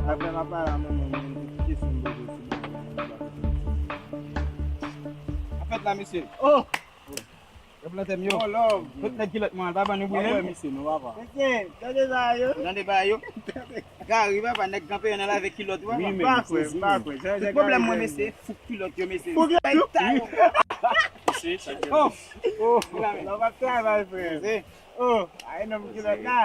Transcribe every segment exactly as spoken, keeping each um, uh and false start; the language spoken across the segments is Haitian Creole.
Afè m ap pale a manman m, men gen kesyon m poze sou manman m, li pa konprann. Anfèt la, mesye. Oh! Yo plante m yo. Oh, love. Tout nèg kilòt mwen, pa ban nou bri menm. Mesye, nou papa. Mesye, tande sa yo. Tande ba yo. Gari, papa, nèg kanpe nan lave kilòt, papa. Wi, men. Pa kwè, pa kwè. Tout pwoblèm mwen, mesye, fouk kilòt yo, mesye. Fouk kilòt yo. Mesye, sa gen. Oh, oh, la, la, w ap travay, frè. Oh, ay, nonm kilòt la.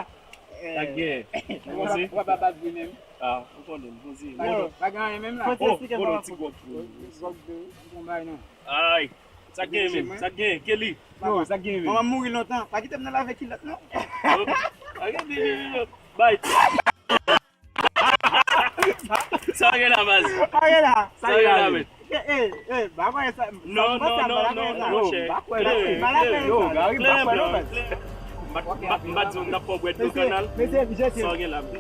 Sa gen. Ou pa, ou pa baz li menm. Ah, ou konnen, poze. Yo, pa gen anyen menm la. Fò ti eksplike mwen. Ti gwòg tou. Gwòg tou. Bon, bay non. Ay, sa gen menm, sa gen, Kelly. Yo, sa gen menm. Manman mouri lontan, pa kite m nan lave kilòt non. Bay. Sa gen la, baz. Sa gen la. Sa gen la, men. Eh, eh, eh, ba mwen sa. Non, non, non, non, non, monchè. Ba mwen sa. Yo, Gary, ba mwen non, baz. M pa t di w n ap fè w bwè dlo kannal. Sa gen la, men.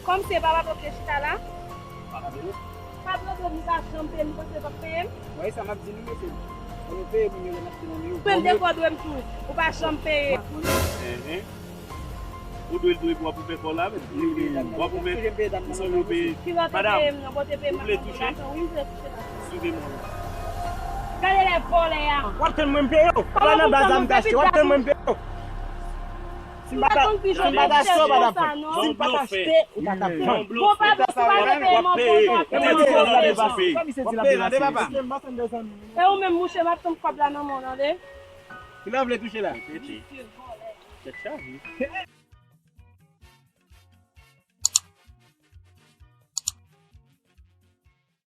Kòm se papa p ap te chita la. Pablo, Pablo di m li pa janm peye m, ou panse l p ap peye m? Wè sa m ap di nou, mesye. Fò nou peye moun yo lè n ap te nan men yo. Menm de kò dwe m tou, ou pa janm peye. Enhen. Ou dwe, dwe, w ap ouvè kò la, men. W ap ouvè, m sanble w peye. Kilòt te peye m nan, bon, te peye m nan, wi, m vle touche la. Swive mwen. Gade lè vòlè a. W ap tann mwen m peye w. Ala nan baz a m t achte, w ap tann mwen m peye w. Si m pa ta, si m pa ta achte, w pa ta pran. Si m pa ta achte, ou pa ta pran. Bon, pa bon, si w pa te peye m, w ap peye. W ap peye la, de papa. E ou menm, mouche, m ap tann kòb la nan men w, tande. Kilè w vle touche la? Tèt chaje.